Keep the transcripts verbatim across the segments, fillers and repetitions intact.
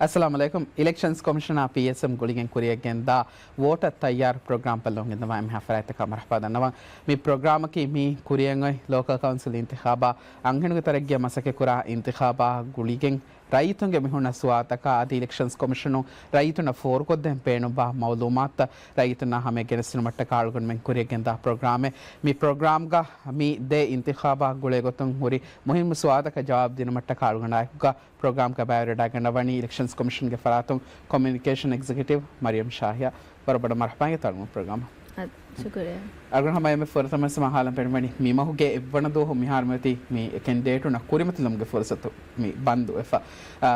އައްސަލާމު ޢަލައިކުމް. އިލެކްޝަންސް ކޮމިޝަނާ ޕީއެސްއެމް ގުޅިގެން ކުރިއަށް ގެންދާ ވޯޓަށް ތައްޔާރު ޕްރޮގްރާމް ބައްލަވަން ގެންދަވާ އެންމެހާ ފަރާތްތަކާ މަރުޙަބާ ދަންނަވަން. މި ޕްރޮގްރާމަކީ މި ކުރިއަށް އޮތް ލޯކަލް ކައުންސިލް އިންތިޚާބާ އަންހެނުންގެ ތަރައްގީއަށް މަސައްކަތްކުރާ އިންތިޚާބާ ގުޅިގެން ރައްޔިތުންގެ މިހުންނަ ސުވާލުތަކާ އަދި އިލެކްޝަންސް ކޮމިޝަނުން ރައްޔިތުންނަށް ފޯރުކޮށްދޭން ބޭނުންވާ މައުލޫމާތުތައް ރައްޔިތުންނާ ހަމަޔަށް ގެނެސްދިނުމަށްޓަކާ އަޅުގަނޑުމެން ކުރިއަށް ގެންދާ ޕްރޮގްރާމެއް. މި ޕްރޮގްރާމްގަ މި ދެ އިންތިޚާބާ ގުޅޭގޮތުން ހުރި މުހިންމު ސުވާލުތަކަށް ޖަވާބު ދިނުމަށްޓަކާ އަޅުގަނޑާއެކުގަ ޕްރޮގްރާމްގަ ބައިވެރިވެޑައިގަންނަވަނީ އިލެކްޝަންސް ކޮމިޝަންގެ ފަރާތުން ކޮމިއުނިކޭޝަން އެގްޒެކެޓިވް މަރިޔަމް ޝާހިޔާ. ވަރަށް ބޮޑަށް މަރުޙަބާ އިނގޭތޯ ޕްރޮގްރާމަށް. އަދި، ޝުކުރިއްޔާ. އަޅުގަނޑު ހަމަ އެންމެ ފުރަތަމަ ވެސް މާ ހާލަން ފެނިވަނީ މި މަހުގެ އެއްވަނަ ދުވަހު މިހާރު މިއޮތީ މި ކެންޑިޑޭޓުންނަށް ކުރިމަތިލުމުގެ ފުރުސަތު މި ބަންދުވެފަ. އާ،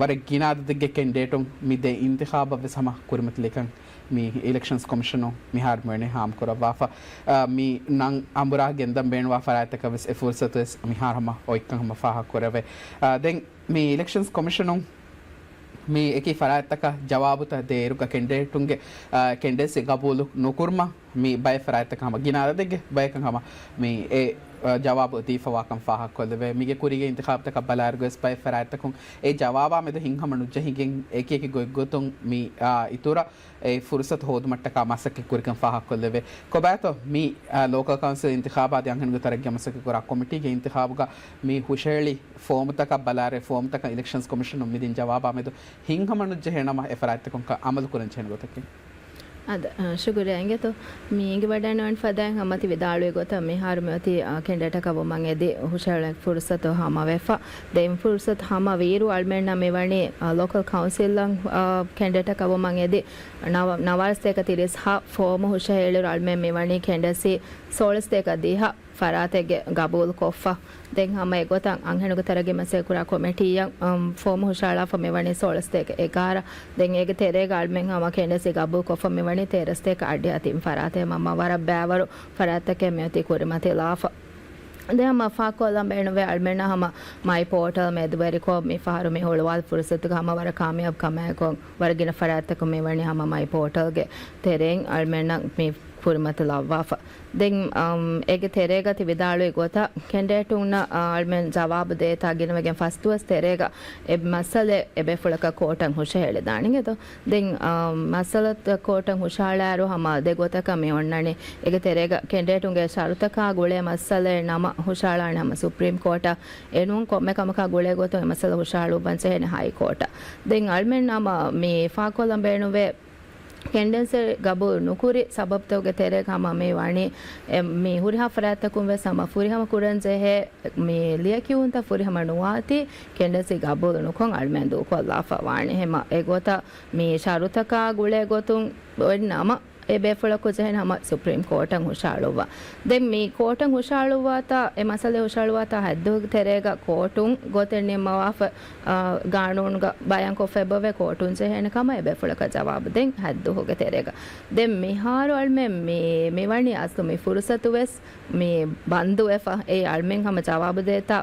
ވަރަށް ގިނަ އަދަދެއްގެ ކެންޑިޑޭޓުން މި ދެ އިންތިޚާބަށް ވެސް ހަމަ ކުރިމަތިލިކަން މި އިލެކްޝަންސް ކޮމިޝަނުން މިހާރު މިވަނީ ހާމަކުރައްވާފަ. އާ، މި ނަން އަނބުރާ ގެންދަން ބޭނުންވާ ފަރާތްތަކަށް ވެސް އެ ފުރުސަތު ވެސް މިހާރު ހަމަ އޮތްކަން ހަމަ ފާހަގަކުރެވޭ. އާ، ދެން މި އިލެކްޝަންސް ކޮމިޝަނުން މި އެކި ފަރާތްތަކަށް ޖަވާބުތައް ދޭއިރުގަ ކެންޑިޑޭޓުންގެ، އާ، ކެންޑިޑޭޓްސް ގަބޫލު ނުކުރުމަށް މި ބައެއް ފަރާތްތަކަށް ހަމަ ގިނަ އަދަދެއްގެ ބަޔަކަށް ހަމަ މި އެ، އާ، ޖަވާބު ދީފަވާކަން ފާހަގަކޮށްލެވޭ. މީގެ ކުރީގެ އިންތިޚާބުތަކަށް ބަލާއިރުގަވެސް ބައެއް ފަރާތްތަކުން އެ ޖަވާބާ މެދު ހިތްހަމަ ނުޖެހިގެން އެކި އެކި ގޮތްގޮތުން މި، އާ، އިތުރަށް އެ ފުރުސަތު ހޯދުމަށްޓަކާ މަސައްކަތް ކުރިކަން ފާހަގަކޮށްލެވޭ. ކޮބާތޯ މި، އާ، ލޯކަލް ކައުންސިލް އިންތިޚާބާ އަދި އަންހެނުންގެ ތަރައްގީއަށް މަސައްކަތްކުރާ ކޮމިޓީގެ އިންތިޚާބުގަ މި ހުށަހެޅި ފޯމުތަކަށް ބަލާއިރު، އެ ފޯމުތަކަށް އިލެކްޝަންސް ކޮމިޝަނުން މިދިން ޖަވާބާ މެދު ހިތްހަމަނުޖެހޭ ނަމަ، އެ ފަރާތްތަކުން ކަ-، އަމަލުކުރަން ޖެހޭނެ ގޮތަކީ. އަދި، އަ، ޝުކުރިއްޔާ އިނގޭތޯ. މި އެނގިވަޑައިގަންނަވަން ފަދައިން ހަމަ ތި ވިދާޅުވި ގޮތަށް މިހާރު މިއޮތީ، އަ، ކެންޑިޑޭޓަކަށް ވުމަށް އެދި ހުށަހެޅުން ފުރުސަތު ހަމަވެފަ. ދެން ފުރުސަތު ހަމަ ވީއިރު އަޅުމެންނަށް މިވަނީ، އަ، ލޯކަލް ކައުންސިލްއަށް، އަ، ކެންޑިޑޭޓަކަށް ވުމަށް އެދި ނަވ-، ނަވާރަސްތޭކަ ތިރީސް ހަ ފޯމު ހުށަހެޅިއިރު އަޅުމެން މިވަނީ ކެންޑިޑޭޓްސް ސޯޅަސްތޭކަ ދިހަ ފަރާތެއްގެ ގަބޫލުކޮށްފަ. ދެން ހަމަ އެގޮތަށް އަންހެނުންގެ ތަރައްގީ މަސައްކަތްކުރާ ކޮމިޓީއަށް، އަމް، ފޯމު ހުށަހަޅާފަ މިވަނީ ސޯޅަސްތޭކަ އެގާރަ. ދެން އޭގެ ތެރޭގަ އަޅުމެން ހަމަ ކެންޑިޑޭޓްސް ގަބޫލުކޮށްފަ މިވަނީ ތޭރަސްތޭކަ އަށްޑިހަ ތިން ފަރާތެއް ހަމަ ވަރަށް ބައިވަރު ފަރާތްތަކެއް މިއޮތީ ކުރިމަތިލާފަ. ދެން ހަމަ ފާހަގަކޮށްލަން ބޭނުންވޭ އަޅުމެންނަށް ހަމަ މައި ޕޯޓަލް މެދުވެރިކޮށް މި ފަހަރު މި ހުޅުވާލި ފުރުސަތުގަ ހަމަ ވަރަށް ކާމިޔާބު ކަމާއެކު ވަރަށް ގިނަ ފަރާތްތަކުން މިވަނީ ހަމަ މައި ޕޯޓަލްގެ ތެރެއިން އަޅުމެންނަށް މި ކުރިމަތިލައްވާފަ. ދެން، އަމް، އޭގެ ތެރޭގަ ތި ވިދާޅުވި ގޮތަށް ކެންޑިޑޭޓުންނަށް، އަ، އަޅުމެން ޖަވާބު ދޭތާ ގިނަވެގެން ފަސް ދުވަސް ތެރޭގަ އެ މައްސަލަ އެ ބޭފުޅަކަށް ކޯޓަށް ހުށަހެޅިދާނެ އިނގޭތޯ. ދެން، އަ، މައްސަލަ ކޯޓަށް ހުށަހަޅާއިރު ހަމަ ދެ ގޮތަކަށް މި އޮންނަނީ. އޭގެ ތެރޭގަ ކެންޑިޑޭޓުންގެ ޝަރުތަކާ ގުޅޭ މައްސަލައެއް ނަމަ ހުށަހަޅާނެ ހަމަ ސުޕްރީމް ކޯޓަށް. އެނޫން ކޮންމެ ކަމަކާ ގުޅޭ ގޮތުން އެ މައްސަލަ ހުށަހަޅުއްވަން ޖެހޭނެ ހައި ކޯޓަށް. ދެން އަޅުމެން ހަމަ މި ފާހަގަކޮށްލަން ބޭނުންވޭ ކެންޑިޑޭޓްސް ގަބޫލު ނުކުރި ސަބަބުތަކުގެ ތެރޭގަ ހަމަ މި ވަނީ، އެ، މި ހުރިހާ ފަރާތްތަކުން ވެސް ހަމަ ފުރިހަމަ ކުރަން ޖެހޭ މި ލިޔެކިޔުންތައް ފުރިހަމަ ނުވާތީ ކެންޑިޑޭޓްސް ގަބޫލު ނުކޮށް އަޅުމެން ދޫކޮށްލާފަ ވާނެ. ހަމަ އެގޮތަށް މި ޝަރުތަކާ ގުޅޭ ގޮތުން އޮތް ނަމަ، އެ ބޭފުޅަކު ޖެހެން ހަމަ ސުޕްރީމް ކޯޓަށް ހުށަހަޅުއްވާ. ދެން މި ކޯޓަށް ހުށަހަޅުއްވާތާ، އެ މައްސަލަ ހުށަހަޅުއްވާތާ ހައްދު ތެރޭގަ ކޯޓުން ގޮތެއް ނިންމަވާފަ، އާ، ގާނޫނުގަ ބަޔާންކޮށްފަ އެބަވޭ ކޯޓުން ޖެހޭނެ ކަމަށް އެ ބޭފުޅަކަށް ޖަވާބު ދޭން ހައްދު ތެރޭގަ. ދެން މިހާރު އަޅުމެން މި، މިވަނީ އަސްލު މި ފުރުސަތު ވެސް މި ބަންދުވެފަ. އެ އަޅުމެން ހަމަ ޖަވާބު ދޭތާ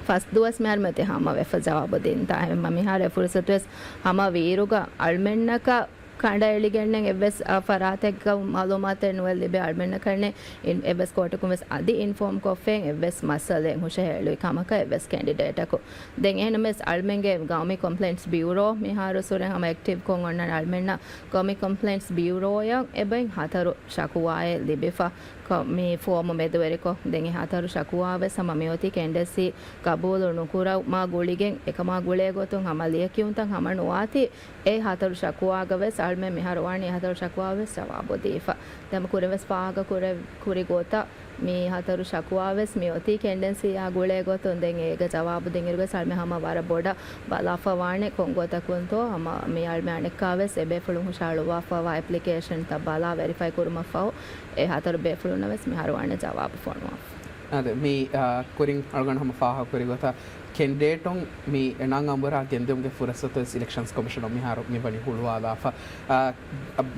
ފަސް ދުވަސް މިހާރު މިއޮތީ ހަމަވެފަ ޖަވާބު ދިންތާ. އެހެންމަ މިހާރު އެ ފުރުސަތު ވެސް ހަމަ ވީއިރުގަ އަޅުމެންނަކަށް ކަނޑައެޅިގެންނެއް އެއްވެސް، އަ، ފަރާތެއްގަ މައުލޫމާތެއް ނުވެ ލިބޭ އަޅުމެންނަކަށްނެއް އިން-، އެއްވެސް ކޯޓަކުން ވެސް އަދި އިންފޯމް ކޮށްފައި އެއްވެސް މައްސަލައެއް ހުށަހެޅުވި ކަމަކަށް އެއްވެސް ކެންޑިޑޭޓަކު. ދެން އެހެންނަމަވެސް އަޅުމެންގެ ގައުމީ ކޮމްޕްލެއިންޓްސް ބިއުރޯ މިހާރު ސުރެން ހަމަ އެކްޓިވްކޮށް އޮންނަން އަޅުމެންނަށް ގައުމީ ކޮމްޕްލެއިންޓްސް ބިއުރޯއަށް އެބައިން ހަތަރު ޝަކުވާއެއް ލިބިފަ. ކޮ-، މި ފޯމު މެދުވެރިކޮށް، ދެން އެ ހަތަރު ޝަކުވާ ވެސް ހަމަ މިއޮތީ ކެންޑިޑޭޓްސް ގަބޫލު ނުކުރުމާ ގުޅިގެން އެކަމާ ގުޅޭ ގޮތުން ހަމަ ލިޔެކިޔުންތައް ހަމަ ނުވާތީ، އެ ހަތަރު ޝަކުވާގަ ވެސް އަޅުމެން މިހާރު ވާނީ އެ ހަތަރު ޝަކުވާ ވެސް ޖަވާބު ދީފަ. ދެން ކުރިން ވެސް ފާހަގަ ކުރެ-، ކުރި ގޮތަށް މި ހަތަރު ޝަކުވާ ވެސް މި އޮތީ ކެންޑިޑޭޓްސްއާ ގުޅޭ ގޮތުން. ދެން އޭގެ ޖަވާބު ދިންއިރު ވެސް އަޅުމެން ހަމަ ވަރަށް ބޮޑަށް ބަލާފަ ވާނެ ކޮން ގޮތަކުންތޯ ހަމަ މި އަޅުމެން އަނެއްކާ ވެސް އެ ބޭފުޅުން ހުށަހަޅުއްވާފަވާ އެޕްލިކޭޝަންތައް ބަލާ ވެރިފައި ކުރުމަށްފަހު އެ ހަތަރު ބޭފުޅުންނަށް ވެސް މިހާރު ވާނެ ޖަވާބު ފޮނުވާފަ. އާދެ، މި، އާ، ކުރިން އަޅުގަނޑު ހަމަ ފާހަގަކުރި ގޮތަށް ކެންޑިޑޭޓުން މި ނަން އަނބުރާ ގެންދިއުމުގެ ފުރުސަތު ވެސް އިލެކްޝަންސް ކޮމިޝަނުން މިހާރު މި ވަނީ ހުޅުވާލާފަ. އާ،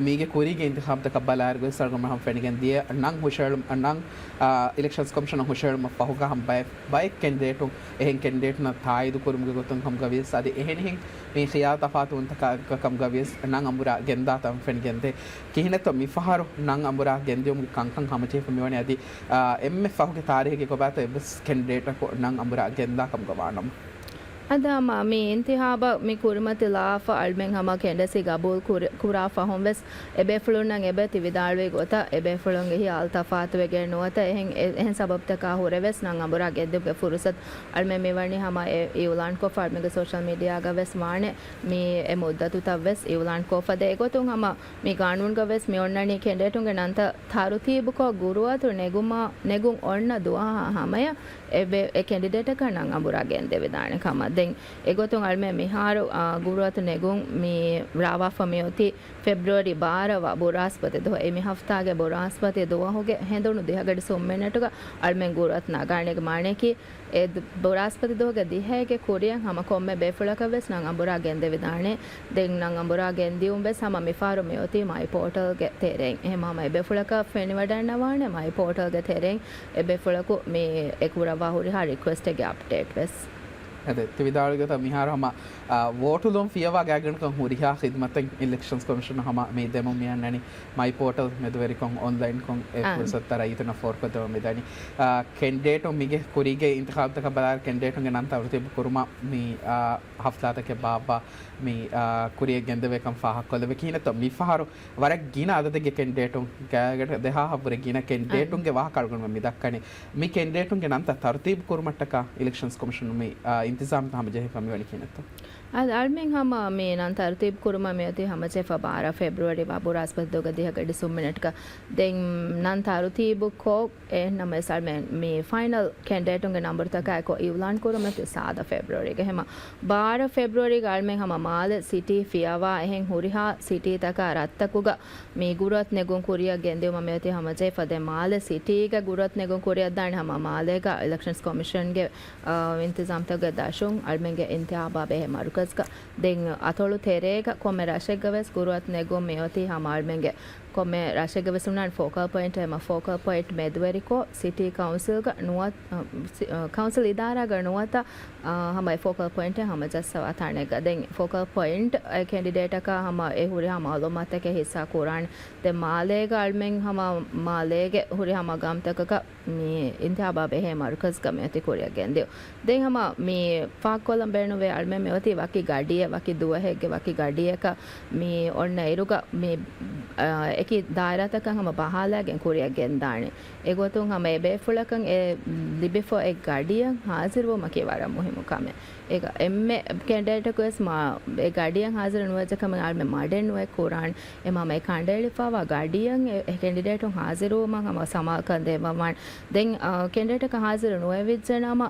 މީގެ ކުރީގެ އިންތިޚާބުތަކަށް ބަލާއިރު ވެސް އަޅުގަނޑު ހަމަ ފެނިގެން ދިޔަ ނަން ހުށަހެޅު-، ނަން، އާ، އިލެކްޝަންސް ކޮމިޝަނުން ހުށަހެޅުމަށް ފަހުގަ ހަމަ ބައެއް، ބައެއް ކެންޑިޑޭޓުން އެހެން ކެންޑިޑޭޓުންނަށް ތާއީދު ކުރުމުގެ ގޮތުން ކަމުގަ ވިޔަސް އަދި އެހެނިހެން މި ޚިޔާލު ތަފާތުވުންތަކާ ކަމުގަ ވިޔަސް ނަން އަނބުރާ ގެންދާތަން ފެނިގެންދޭ. ކިހިނެއްތޯ މިފަހަރު ނަން އަނބުރާ ގެންދިއުމުގެ ކަންކަން ހަމަޖެހިފަ މިވަނީ އަދި، އާ، އެންމެ ފަހުގެ ތާރީޚެއްގެ ކޮބާތޯ އެއްވެސް ކެންޑިޑޭޓަކު ނަން އަނބުރާ ގެންދާ ކަމުގަ ވާނަމަ؟ އަދި ހަމަ މި އިންތިހާބަށް މި ކުރިމަތިލާފަ އަޅުމެން ހަމަ ކެންޑިޑެޓްސީ ގަބޫލު ކުރި-، ކުރާ ފަހުން ވެސް އެބޭފުޅުންނަށް އެބަ ތި ވިދާޅުވި ގޮތަށް އެބޭފުޅުންގެ ހިޔާލު ތަފާތުވެގެން ނުވަތަ އެހެން، އެ-، އެހެން ސަބަބުތަކާ ހުރެވެސް ނަން އަނބުރާ ގެންދިއުމުގެ ފުރުސަތު އަޅުމެން މިވަނީ ހަމަ އެ އިއުލާންކޮށްފަ އަޅުމެންގެ ސޯޝަލް މީޑިއާގަ ވެސް ވާނެ މި އެ މުއްދަތުތައް ވެސް އިއުލާންކޮށްފަ. ދެ އެގޮތުން ހަމަ މި ގާނޫނުގަ ވެސް މި އޮންނަނީ ކެންޑިޑޭޓުންގެ ނަންތައް ތަރުތީބުކޮށް ގުރުއަތު ނެގުމާ-، ނެގުން އޮންނަ ދުވަހާ ހަމަޔަށް އެ ބެ-، އެ ކެންޑިޑޭޓަކަށް ނަން އަނބުރާ ގެންދެވިދާނެ ކަމަށް. ދެން އެގޮތުން އަޅުމެން މިހާރު، އާ، ގުރުއަތު ނެގުން މި ރާވާފަ މިއޮތީ ފެބްރުއަރީ ބާރަ ވަ ބުރާސްފަތި ދުވަހު. އެ މި ހަފްތާގެ ބުރާސްފަތި ދުވަހުގެ ހެނދުނު ދިހަ ގަޑި ސުން މިނެޓުގަ އަޅުމެން ގުރުއަތު ނަގާނެ. މާނަޔަކީ އެ ދު-، ބުރާސްފަތި ދުވަހުގެ ދިހައިގެ ކުރިއަށް ހަމަ ކޮންމެ ބޭފުޅަކަށް ވެސް ނަން އަނބުރާ ގެންދެވިދާނެ. ދެން ނަން އަނބުރާ ގެންދިއުން ވެސް ހަމަ މިފަހަރު މިއޮތީ މައި ޕޯޓަލްގެ ތެރެއިން. އެހެން ހަމަ އެބޭފުޅަކަށް ފެނިވަޑައިންނަވާނެ މައި ޕޯޓަލްގެ ތެރެއިން އެބޭފުޅަކު މި އެ ކުރައްވާ ހުރިހާ ރިކުއެސްޓެއްގެ އަޕްޑޭޓް ވެސް. އަދެ، ތި ވިދާޅުވި ގޮތަށް މިހާރު ހަމަ، އާ، ވޯޓުލުން ފިޔަވާ ގާތްގަނޑަކަށް ހުރިހާ ޚިދުމަތެއް އިލެކްޝަންސް ކޮމިޝަނުން ހަމަ މި ދެމުން މި އަންނަނީ މައި ޕޯޓަލް މެދުވެރިކޮށް އޮންލައިންކޮށް އެ އާ. ފުރުސަތުތައް ރައްޔިތުންނަށް ފޯރުކޮށްދެވަން މިދަނީ. އާ، ކެންޑިޑޭޓުން މީގެ ކުރީގެ އިންތިޚާބުތަކަށް ބަލާއިރު ކެންޑިޑޭޓުންގެ ނަން ތަރުތީބު ކުރުމަށް މި، އާ، ހަފްތާތަކެއް ބާއްވާ މި، އާ، ކުރިއަށް ގެންދެވޭކަން ފާހަގަކޮށްލެވޭ. ކިހިނެއްތޯ މިފަހަރު ވަރަށް ގިނަ އަދަދެއްގެ ކެންޑިޑޭޓުން ގާތްގަނޑަކަށް ދެހާހަށްވުރެ ގިނަ ކެންޑިޑޭޓުންގެ އަހަ. ވާހަކަ އަޅުގަނޑުމެން މި ދައްކަނީ. މި ކެންޑިޑޭޓުންގެ ނަންތައް ތަރުތީބު ކުރުމަށްޓަކާ އިލެކްޝަންސް ކޮމިޝަނުން މި، އާ، އިންތިޒާމްތައް ހަމަޖެހިފަ މިވަނީ ކިހިނެއްތޯ؟ އަދި އަޅުމެން ހަމަ މި ނަން ތަރުތީބު ކުރުމަށް މިއޮތީ ހަމަޖެހިފަ ބާރަ ފެބްރުއަރީ ވަ ބުރާސްފަތި ދުވަހުގެ ދިހަ ގަޑި ސުން މިނެޓްގަ. ދެން ނަން ތަރުތީބު ކޮށް އެހެންނަމަވެސް އަޅުމެން މި ފައިނަލް ކެންޑިޑޭޓުންގެ ނަންބަރުތަކާއެކު އިއުލާން ކުރުމަތި ސާދަ ފެބްރުއަރީގެ. ހަމަ ބާރަ ފެބްރުއަރީގަ އަޅުމެން ހަމަ މާލެ ސިޓީ ފިޔަވާ އެހެން ހުރިހާ ސިޓީތަކާ ރަށްތަކުގަ މި ގުރުއަތު ނެގުން ކުރިއަށް ގެންދިއުމަށް މިއޮތީ ހަމަޖެހިފަ. ދެން މާލެ ސިޓީގަ ގުރުއަތު ނެގުން ކުރިއަށްދާނެ ހަމަ މާލޭގަ އިލެކްޝަންސް ކޮމިޝަންގެ، އާ، އިންތިޒާމްތަކުގެ ދަށުން އަޅުމެންގެ އިންތިހާބާ ބެހޭ މަރުކަޒްގަ. ދެން އަތޮޅު ތެރޭގަ ކޮންމެ ރަށެއްގަ ވެސް ގުރުއަތު ނެގުން މިއޮތީ ހަމަ އަޅުމެންގެ ކޮންމެ ރަށެއްގަ ވެސް ހުންނާނެ ފޯކަލް ޕޮއިންޓް، ހަމަ ފޯކަލް ޕޮއިންޓް މެދުވެރިކޮށް ސިޓީ ކައުންސިލްގަ ނުވަ-، އަ، ސި-، އަ، ކައުންސިލް އިދާރާގަ ނުވަތަ، އަ، ހަމަ އެ ފޯކަލް ޕޮއިންޓެއް ހަމަޖައްސަވާ ތަނެއްގަ. ދެން ފޯކަލް ޕޮއިންޓް އެ ކެންޑިޑޭޓަކާ ހަމަ އެ ހުރިހާ މައުލޫމާތުތަކެއް ހިއްސާ ކުރާނެ. ދެން މާލޭގަ އަޅުމެން ހަމަ މާލޭގެ ހުރިހާ މަގާމްތަކަކަށް މި އިންތިހާބާ ބެހޭ މަރުކަޒްގަ މިއޮތީ ކުރިއަށް ގެންދިއުން. ދެން ހަމަ މި ފާހަގަކޮށްލަން ބޭނުންވޭ އަޅުމެން މިއޮތީ ވަކި ގަޑިއެއް، ވަކި ދުވަހެއްގެ ވަކި ގަޑިއަކަށް މި އޮންނަ އިރުގަ މި، އަ، އެކި ދާއިރާތަކަށް ހަމަ ބަހާލާގެން ކުރިއަށް ގެންދާނެ. އެގޮތުން ހަމަ އެ ބޭފުޅަކަށް އެ ލިބިފަ އެ ގަޑިއަށް ހާޒިރުވުމަކީ ވަރަށް މުހިއްމު ކަމެއް. އޭގަ އެންމެ ކެންޑިޑޭޓަކު ވެސް މާ އެ ގަޑިއަށް ހާޒިރު ނުވެއްޖެ ކަމެއް އަޅުމެން މަޑެއް ނުވެ ކުރާނެ. އެ މާ އެ ކަނޑައެޅިފައިވާ ގަޑިއަށް އެ، އެ ކެންޑިޑޭޓުން ހާޒިރުވުމަށް ހަމަ ސަމާލުކަން ދޭން ވަންވާނެ. ދެން، އާ، ކެންޑިޑޭޓަކަށް ހާޒިރު ނުވެވިއްޖެ ނަމަ،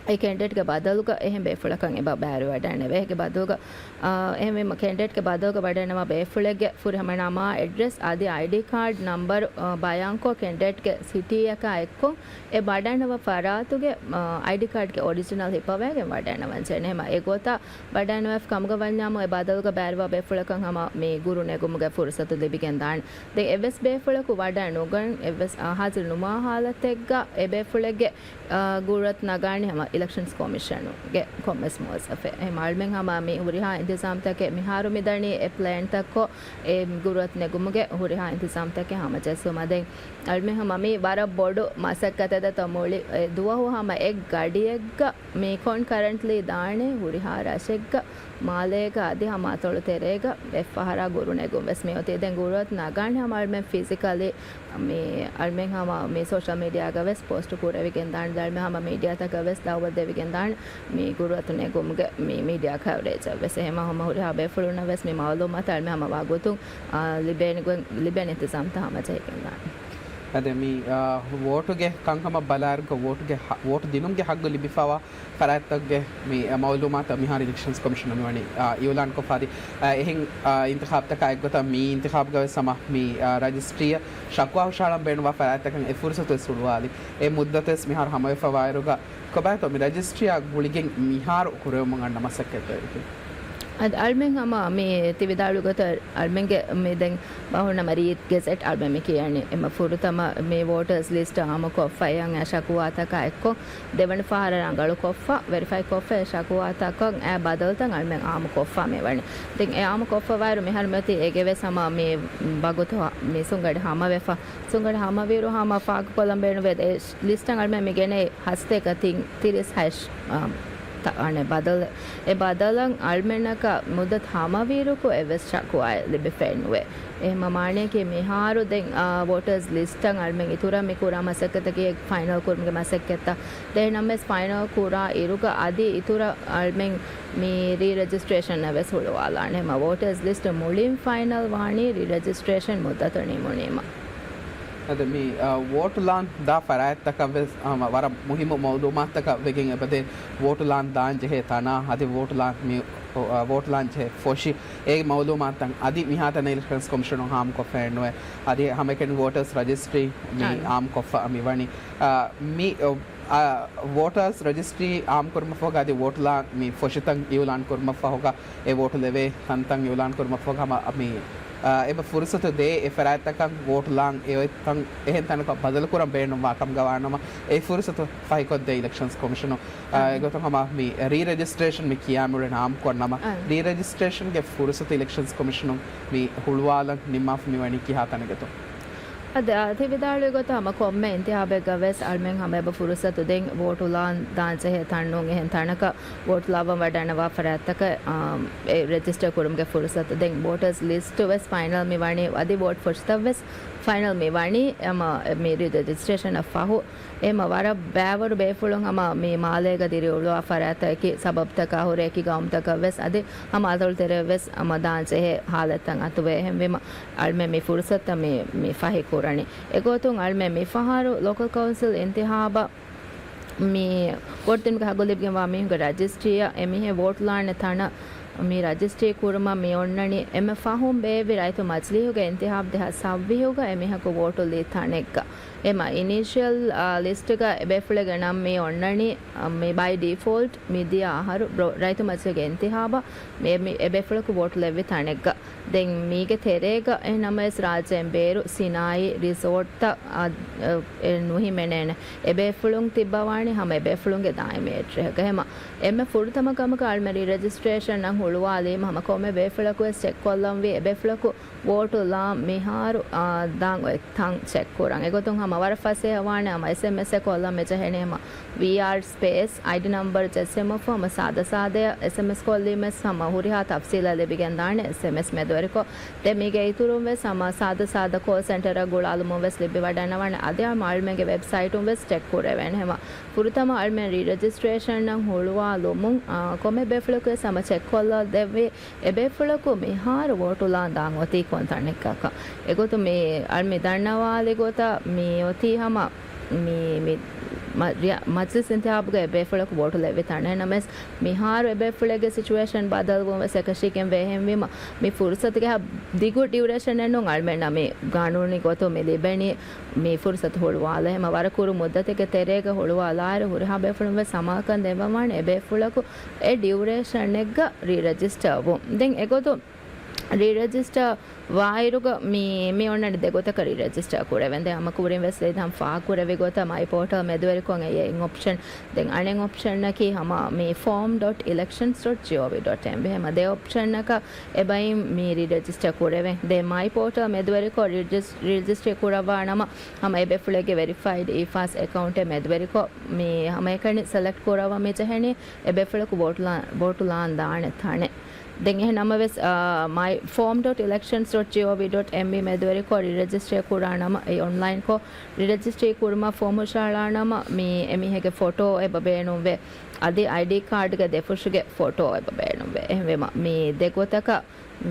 އެ ކެންޑިޑޭޓްގެ ބަދަލުގަ އެހެން ބޭފުޅަކަށް އެބަ ބައިވެރިވަޑައިނެވޭ. އޭގެ ބަދަލުގަ، އާ، އެހެންވީމަ ކެންޑިޑޭޓްގެ ބަދަލުގަ ވަޑައިންނަވާ ބޭފުޅެއްގެ ފުރިހަމަ ނަމާ، އެޑްރެސް އަދި އައިޑީ ކާޑް ނަންބަރު، އާ، ބަޔާންކޮށް ކެންޑިޑޭޓްގެ ސިޓީއަކާ އެއްކޮށް އެ ވަޑައިންނަވާ ފަރާތުގެ، އާ، އައިޑީ ކާޑްގެ އޮރިޖިނަލް ހިއްޕަވައިގެން ވަޑައިންނަވަން ޖެހޭނެ. އެހެންވީމަ އެގޮތަށް ވަޑައިންނަވާފަ ކަމުގަ ވަންޏާމު އެ ބަދަލުގަ ބައިވެރިވާ ބޭފުޅަކަށް ހަމަ މި ގުރު ނެގުމުގެ ފުރުސަތު ލިބިގެން ދާނެ. ދެން އެއްވެސް ބޭފުޅަކު ވަޑައި ނުގަން، އެއްވެސް، އާ، ހާޒިރު ނުވާ ހާލަތެއްގަ އެ ބޭފުޅެއްގެ އާ، ގުރުއަތު ނަގާނީ ހަމަ އިލެކްޝަންސް ކޮމިޝަނުގެ ކޮންމެސް މުވައްޒަފެއް. އެހެން އަޅުމެން ހަމަ މި ހުރިހާ އިންތިޒާމްތަކެއް މިހާރު މިދަނީ އެ ޕްލޭންތައްކޮށް، އެ ގުރުއަތު ނެގުމުގެ ހުރިހާ އިންތިޒާމްތަކެއް ހަމަޖެއްސުމަށް. ދެން އަޅުމެން ހަމަ މި ވަރަށް ބޮޑު މަސައްކަތެއް ދެތޯ މުޅި އެ ދުވަހު ހަމަ އެއް ގަޑިއެއްގަ މި ކޮންކަރެންޓްލީ ދާނެ ހުރިހާ ރަށެއްގަ މާލޭގަ އަދި ހަމަ އަތޮޅު ތެރޭގަ އެއްފަހަރާ ގުރު ނެގުން ވެސް މިއޮތީ. ދެން ގުރުއަތު ނަގާނެ ހަމަ އަޅުމެން ފިޒިކަލީ މި އަޅުމެން ހަމަ މި ސޯޝަލް މީޑިއާގަ ވެސް ޕޯސްޓު ކުރެވިގެން ދާނެ. އަޅުމެން ހަމަ މީޑިއާތަކަށް ވެސް ދައުވަތު ދެވިގެން ދާނެ މި ގުރުއަތު ނެގުމުގެ މި މީޑިއާ ކަވަރޭޖަށް ވެސް. އެހެންވީމަ ހަމަ ހުރިހާ ބޭފުޅުންނަށް ވެސް މި މައުލޫމާތު އަޅުމެން ހަމަ ވަގުތުން، އާ، ލިބޭނެ ގޮތް، ލިބޭނެ އިންތިޒާމްތައް ހަމަޖެހިގެން ދާނެ. އަދި މި، އާ، ވޯޓުގެ ކަންކަމަށް ބަލާއިރު ވޯޓުގެ ހަ-، ވޯޓު ދިނުމުގެ ހައްގު ލިބިފައިވާ ފަރާތްތަކުގެ މި މައުލޫމާތު މިހާރު އިލެކްޝަންސް ކޮމިޝަނުން މިވަނީ، އާ، އިއުލާންކޮށްފަ އަދި، އާ، އެހެން، އާ، އިންތިޚާބުތަކާ އެއްގޮތަށް މި އިންތިޚާބުގަ ވެސް ހަމަ މި، އާ، ރަޖިސްޓްރީއަށް ޝަކުވާ ހުށަހަޅަން ބޭނުންވާ ފަރާތްތަކަށް އެ ފުރުސަތު ވެސް ހުޅުވާލި. އެ މުއްދަތު ވެސް މިހާރު ހަމަވެފައިވާއިރުގަ ކޮބާތޯ މި ރަޖިސްޓްރީއާ ގުޅިގެން މިހާރު ކުރެވެމުން އަންނަ މަސައްކަތްތަކެއް؟ އަދި އަޅުމެން ހަމަ މި ތި ވިދާޅުވި ގޮތަށް އަޅުމެންގެ މި ދެން ބަހުން ނަމަ ރީތި ގެޒެޓް އަޅުމެން މި ކިޔަނީ. އެމަ ފުރަތަމަ މި ވޯޓަރސް ލިސްޓް އާއްމުކޮށްފައި އަން އެ ޝަކުވާތަކާ އެއްކޮށް، ދެވަނަ ފަހަރަށް ރަނގަޅުކޮށްފަ، ވެރިފައި ކޮށްފަ އެ ޝަކުވާތަކަށް އެ ބަދަލުތައް އަޅުމެން އާއްމުކޮށްފަ މިވަނީ. ދެން އެ އާއްމުކޮށްފަވާއިރު މިހާރު މިއޮތީ އޭގެ ވެސް ހަމަ މި ވަގުތު މި ސުންގަޑި ހަމަވެފަ. ސުންގަޑި ހަމަވިއިރު ހަމަ ފާހަގަކޮށްލަން ބޭނުންވޭ އެ ލިސްޓަށް އަޅުމެން މި ގެނައި ހަސަތޭކަ ތިން ތިރީސް ހައެއް، އާ، ތަ-، އަނެއް ބަދަލެއް. އެ ބަދަލަށް އަޅުމެންނަކަށް މުއްދަތު ހަމަވިއިރުކު އެއްވެސް ޝަކުވާއެއް ލިބިފައެއް ނުވޭ. އެހެންމަ މާނަޔަކީ މިހާރު ދެން، އާ، ވޯޓާސް ލިސްޓަށް އަޅުމެން އިތުރަށް މި ކުރާ މަސައްކަތަކީ ފައިނަލް ކުރުމުގެ މަސައްކަތްތައް. ދެން ނަމަވެސް ފައިނަލް ކުރާ އިރުގަ އަދި އިތުރަށް އަޅުމެން މި ރީ ރެޖިސްޓްރޭޝަން އެއްވެސް ހުޅުވާލާނެ. އެހެންމަ ވޯޓާސް ލިސްޓް މުޅިން ފައިނަލް ވާނީ ރީ ރެޖިސްޓްރޭޝަން މުއްދަތު ނިމުނީމަ. އަދި މި، އާ، ވޯޓު ލާން ދާ ފަރާތްތަކަށް ވެސް، އާ، ވަރަށް މުހިއްމު މައުލޫމާތުތަކަށް ވެގެން އެބަދޭ. ވޯޓު ލާން ދާން ޖެހޭ ތަނާ، އަދި ވޯޓު ލާން މި، އާ، ވޯޓު ލާން ޖެހޭ ފޮށި، އެ މައުލޫމާތުތައް އަދި މިހާތަނަށް އިލެކްޝަންސް ކޮމިޝަނުން އާއްމުކޮށްފައެއް ނުވޭ. އަދި ހަމައެކަނި ވޯޓާސް ރަޖިސްޓްރީ މި އާ. އާއްމުކޮށްފަ މި ވަނީ. އާ، މި، އާ، ވޯޓާސް ރަޖިސްޓްރީ އާއްމުކުރުމަށްފަހުގަ އަދި ވޯޓު ލާން މި ފޮށިތައް އިއުލާން ކުރުމަށްފަހުގަ، އެ ވޯޓު ލެވޭ ތަންތަން އިއުލާން ކުރުމަށްފަހުގަ ހަމަ މި، އާ، އެބަ ފުރުސަތު ދޭ އެ ފަރާތްތަކަށް ވޯޓު ލާން އެ އޮތް ތަން އެހެން ތަނަކަށް ބަދަލުކުރަން ބޭނުންވާ ކަމުގަ ވާނަމަ، އެ ފުރުސަތު ފަހިކޮށްދޭ އިލެކްޝަންސް ކޮމިޝަނު. އާ، އާ. އެގޮތުން ހަމަ މި ރީ ރެޖިސްޓްރޭޝަން މި ކިޔާ މިއުޅެން އާއްމުކޮށްނަމަ، އާ. ރީ ރެޖިސްޓްރޭޝަންގެ ފުރުސަތު އިލެކްޝަންސް ކޮމިޝަނުން މި ހުޅުވާލަން ނިންމާފަ މި ވަނީ ކިހާ ތަނެއްގަތޯ؟ އަދި ތި ވިދާޅުވި ގޮތަށް ހަމަ ކޮންމެ އިންތިހާބެއްގަ ވެސް އަޅުމެން ހަމަ އެބަ ފުރުސަތު ދޭން ވޯޓު ލާން ދާން ޖެހޭ ތަން ނޫން އެހެން ތަނަކަށް ވޯޓު ލާވަން ވަޑަންނަވާ ފަރާތްތަކަށް، އާ، އެ ރެޖިސްޓަރ ކުރުމުގެ ފުރުސަތު. ދެން ވޯޓާސް ލިސްޓް ވެސް ފައިނަލް މި ވަނީ، އަދި ވޯޓް ފޮށިތައް ވެސް ފައިނަލް މި ވަނީ، އެ މަ-، މި ރީ ރެޖިސްޓްރޭޝަނަށް ފަހު. އެ މަ ވަރަށް ބައިވަރު ބޭފުޅުން ހަމަ މި މާލޭގަ ދިރިއުޅުވާ ފަރާތަކީ ސަބަބުތަކާ ހުރެ އެކި ގައުމުތަކަށް ވެސް އަދި ހަމަ އަތޮޅު ތެރެއަށް ވެސް ހަމަ ދާން ޖެހޭ ހާލަތްތައް އަތުވޭ. އެހެންވީމަ އަޅުމެން މި ފުރުސަތަށް މި، މި ފަހި ކުރަނީ. އެގޮތުން އަޅުމެން މި ފަހަރު ލޯކަލް ކައުންސިލް އިންތިހާބަށް މި ވޯޓް ދިނުމުގެ ހައްގު ލިބިގެންވާ މީހުންގެ ރަޖިސްޓްރީއަށް އެމީހެއް ވޯޓް ލާނެ ތަނަށް މި ރަޖިސްޓްރީ ކުރުމަށް މި އޮންނަނީ އެންމެ ފަހުން ބޭއްވި ރައްޔިތު މަޖިލީހުގެ އިންތިހާބު ދެހާސް ސައްވީހުގަ އެމީހަކު ވޯޓު ލީ ތަނެއްގަ. އެމަ އިނީޝިއަލް، އާ، ލިސްޓްގަ އެބޭފުޅެއްގެ ނަން މި އޮންނަނީ، އަ، މި ބައި ޑީފޯލްޓް މި ދިޔަ އަހަރު ބްރޯ-، ރައްޔިތު މަޖިލީހުގެ އިންތިހާބަށް މި، މި އެބޭފުޅަކު ވޯޓު ލެއްވި ތަނެއްގަ. ދެން މީގެ ތެރޭގަ އެހެން ނަމަވެސް ރާއްޖޭން ބޭރު ސިނާއީ ރިސޯޓްތައް، އަ، އެ، ނުހިމެނޭނެ. އެބޭފުޅުން ތިއްބަވާނީ ހަމަ އެބޭފުޅުންގެ ދާއިމީ އެޑްރެހަކަށް. ހަމަ އެންމެ ފުރަތަމަ ކަމަކަށް އަޅުމެން ރީ ރެޖިސްޓްރޭޝަން ނަން ހުޅުވާލީމަ ހަމަ ކޮންމެ ބޭފުޅަކުވެސް ޗެކް ކޮށްލަންވީ އެބޭފުޅަކު ވޯޓު ލާން މިހާރު، އާ، ދާން އޮތް ތަން ޗެކް ކުރަން. އެގޮތުން ހަމަ ވަރަށް ފަސޭހަވާނެ ހަމަ އެސްއެމްއެސްއެއް ކޮށްލަން މިޖެހެނީ ހަމަ ވީއާރް ސްޕޭސް އައިޑީ ނަމްބަރު ޖެއްސެމަފު ހަމަ ސާދަ ސާދަޔަށް އެސްއެމްއެސް ކޮށްލީމަވެސް ހަމަ ހުރިހާ ތަފްސީލެއް ލިބިގެންދާނެ އެސްއެމްއެސް މެދުވެރިކޮށް. ދެން މީގެ އިތުރުން ވެސް ހަމަ ސާދަ ސާދަ ކޯލް ސެންޓަރަށް ގުޅާލުމުން ވެސް ލިބިވަޑަންނަވާނެ. އަދި ހަމަ އަޅުމެންގެ ވެބްސައިޓުން ވެސް ޗެކް ކުރެވޭނެ. ހަމަ ފުރަތަމަ އަޅުމެން ރީ ރެޖިސްޓްރޭޝަން ނަން ހުޅުވާލުމުން، އާ، ކޮންމެ ބޭފުޅަކުވެސް ހަމަ ޗެކް ކޮށްލަ ދެއްވި އެބޭފުޅަކު މިހާރު ވޯޓު ލާން ދާން އޮތީ ކޮން ތަނެއްކަކަށް. އެގޮތުން މި އަޅު މި ދަންނަވާލި ގޮތަށް މި އޮތީ ހަމަ މި، މި މަ-، ރިޔަ-، މަޖްލިސް އިންތިހާބުގަ އެބޭފުޅަކު ވޯޓު ލެއްވި ތަނެއް ނަމަވެސް، މިހާރު އެބޭފުޅެއްގެ ސިޗުއޭޝަން ބަދަލުވުން ވެސް އެކަށީގެން ވޭ. އެހެންވީމަ، މި ފުރުސަތުގެ ހަ-، ދިގު ޑިއުރޭޝަނެއް ނޫން އަޅުމެންނަށް މި ގާނޫނީ ގޮތުން މި ލިބެނީ މި ފުރުސަތު ހުޅުވާލަ. ހަމަ ވަރަށް ކުރު މުއްދަތެއްގެ ތެރޭގަ ހުޅުވާލާއިރު ހުރިހާ ބޭފުޅުން ވެސް ސަމާލުކަން ދެއްވަންވާނެ އެބޭފުޅަކު އެ ޑިއުރޭޝަނެއްގަ ރީ ރެޖިސްޓަރ ވުން. ދެން އެގޮތުން ރީ ރެޖިސްޓަރ ވާއިރުގަ މި، މި އޮންނަނީ ދެ ގޮތަކަށް ރީ ރެޖިސްޓަރ ކުރެވެން. ދެން ހަމަ ކުރިން ވެސް ދެން ހަމަ ފާހަގަކުރެއްވި ގޮތަށް މައި ޕޯޓަލް މެދުވެރިކޮށް އެއީ އެއް އޮޕްޝަން. ދެން އަނެއް އޮޕްޝަނަކީ ހަމަ މި ފޯމް ޑޮޓް އިލެކްޝަންސް ޑޮޓް ޖީއޯވީ ޑޮޓް އެމް ވީ. ހަމަ ދެ އޮޕްޝަނަކަށް އެބައިން މި ރީ ރެޖިސްޓަރ ކުރެވެން. ދެން މައި ޕޯޓަލް މެދުވެރިކޮށް ރީ ރެޖިސް-، ރީ ރެޖިސްޓަރ ކުރައްވާ ނަމަ ހަމަ އެބޭފުޅެއްގެ ވެރިފައިޑް އީފާސް އެކައުންޓެއް މެދުވެރިކޮށް މި ހަމައެކަނި ސެލެކްޓް ކުރައްވަން މި ޖެހެނީ އެބޭފުޅަކު ވޯޓު ލާ-، ވޯޓު ލާން ދާނެ ތަނެއް. ދެން އެހެން ނަމަވެސް، އާ، މައި ފޯމް ޑޮޓް އިލެކްޝަންސް ޑޮޓް ޖީއޯވީ ޑޮޓް އެމްވީ މެދުވެރިކޮށް ރީ ރެޖިސްޓަރ ކުރާ ނަމަ، އެ އޮންލައިންކޮށް ރީ ރެޖިސްޓަރ ކުރުމަށް ފޯމް ހުށަހަޅާ ނަމަ، މި އެމީހެއްގެ ފޮޓޯ އެބަ ބޭނުންވޭ. އަދި އައިޑީ ކާޑްގެ ދެފުށުގެ ފޮޓޯ އެބަ ބޭނުންވޭ. އެހެންވީމަ، މި ދެ ގޮތަކަށް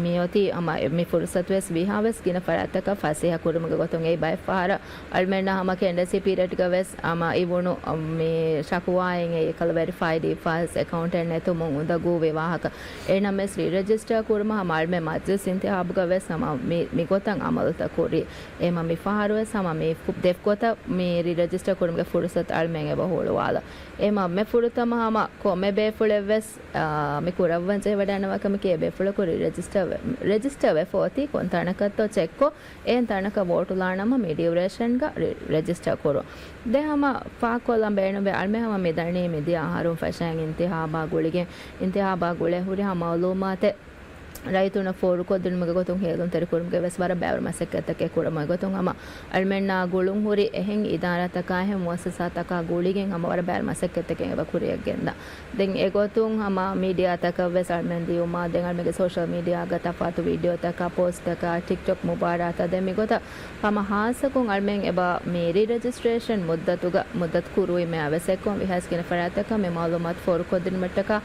މިއޮތީ ހަމަ މި ފުރުސަތުވެސް ވީހާވެސް ގިނަ ފަރާތްތަކަށް ފަސޭހަ ކުރުމުގެ ގޮތުން އެއީ ބައެއް ފަހަރަށް އަޅުމެންނަށް ހަމަ ކެންޑެންސީ ޕީރިއަޑްގަ ވެސް ހަމަ އިވުނު މި ޝަކުވާއިން އެއީ އެކަލަ ވެރިފައިޑް އީފާސް އެކައުންޓެއް ނެތުމުން އުނދަގޫވި ވާހަކަ. އެހެންނަމަވެސް ރީ ރެޖިސްޓަރ ކުރުމަށް ހަމަ އަޅުމެން މަޖްލިސް އިންތިހާބުގަ ވެސް ހަމަ މި، މި ގޮތަށް އަމަލުތައް ކުރީ. އެހެންމަ މި ފަހަރުވެސް ހަމަ މި ފު-، ދެ ގޮތަށް މި ރީ ރެޖިސްޓަރ ކުރުމުގެ ފުރުސަތު އަޅުމެން އެބަ ހުޅުވާލަ. އެހެންމަ މި ފުރަތަމަ ހަމަ ކޮންމެ ބޭފުޅެއްވެސް، އާ، މި ކުރައްވަން ޖެހިވަޑައިގަންނަވާ ކަމަކީ އެބޭފުޅަކު ރީ ރެޖިސްޓަރ ވެ-، ރެޖިސްޓަރ ވެފަ އޮތީ ކޮން ތަނަކަށްތޯ ޗެކްކޮށް، އެހެން ތަނަކަށް ވޯޓު ލާނަމަ މި ޑިއުރޭޝަންގަ ރި-، ރެޖިސްޓަރ ކުރުން. ދެން ހަމަ ފާހަގަކޮށްލަން ބޭނުންވޭ އަޅުމެން ހަމަ މި ދަނީ މިދިޔަ އަހަރުން ފަށައިން އިންތިހާބާ ގުޅިގެން، އިންތިހާބާ ގުޅޭ ހުރިހާ މައުލޫމާތެއް ރައްޔިތުންނަށް ފޯރުކޮށްދިނުމުގެ ގޮތުން ހޭލުންތެރިކުރުމުގެ ވެސް ވަރަށް ބައިވަރު މަސައްކަތްތަކެއް ކުރަމުގެ ގޮތުން ހަމަ އަޅުމެންނާ ގުޅުން ހުރި އެހެން އިދާރާތަކާ އެހެން މުއައްސަސާތަކާ ގުޅިގެން ހަމަ ވަރަށް ބައިވަރު މަސައްކަތްތަކެއް އެބަ ކުރިއަށް ގެންދާ. ދެން އެގޮތުން ހަމަ މީޑިއާތަކަށް ވެސް އަޅުމެން ދިޔުމާ، ދެން އަޅުމެންގެ ސޯޝަލް މީޑިއާގަ ތަފާތު ވީޑިއޯތަކާ، ޕޯސްޓްތަކާ، ޓިކްޓޮކް މުބާރާތަށް ދެން މިގޮތަށް ހަމަ ހާއްސަކޮށް އަޅުމެން އެބަ މި ރީ ރެޖިސްޓްރޭޝަން މުއްދަތުގަ، މުއްދަތު ކުރުވީމަޔާ ވެސް އެއްކޮށް ވިހާސް ގިނަ ފަރާތްތަކަށް މި މައުލޫމާތު ފޯރުކޮށްދިނުމަށްޓަކާ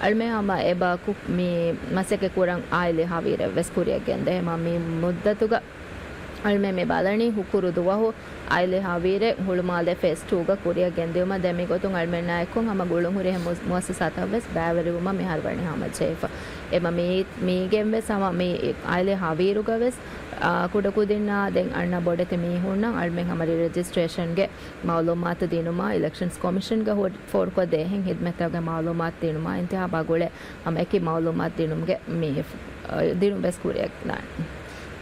އަޅުމެން ހަމަ އެބަ ކު-، މި މަސައްކަތް ކުރަން އާއިލީ ހަވީރެއް ވެސް ކުރިއަށް ގެންދޭ. ހަމަ މި މުއްދަތުގަ އަޅުމެން މި ބަލަނީ ހުކުރު ދުވަހު އާއިލީ ހަވީރެއް ހުޅުމާލޭ ފޭސް ޓޫގަ ކުރިއަށް ގެންދިއުމަށް. ދެން މިގޮތުން އަޅުމެންނާ އެއްކޮށް ހަމަ ގުޅުންހުރި އެހެން މު-، މުއައްސަސާތައް ވެސް ބައިވެރިވުމަށް މިހާރު ވަނީ ހަމަޖެހިފަ. އެމަ މީ-، މީގެން ވެސް ހަމަ މި އާއިލީ ހަވީރުގަ ވެސް، އާ، ކުޑަކުދިންނާ ދެން އަންނަ ބޮޑެތި މީހުންނަށް އަޅުމެން ހަމަ ރީ ރެޖިސްޓްރޭޝަންގެ މައުލޫމާތު ދިނުމާ، އިލެކްޝަންސް ކޮމިޝަންގަ ހު-، ފޯރުކޮށްދޭ އެހެން ހިދްމަތްތަކުގެ މައުލޫމާތު ދިނުމާ، އިންތިހާބާ ގުޅޭ ހަމަ އެކި މައުލޫމާތު ދިނުމުގެ މި، އަ، ދިނުން ވެސް ކުރިއަށް ދާނެ.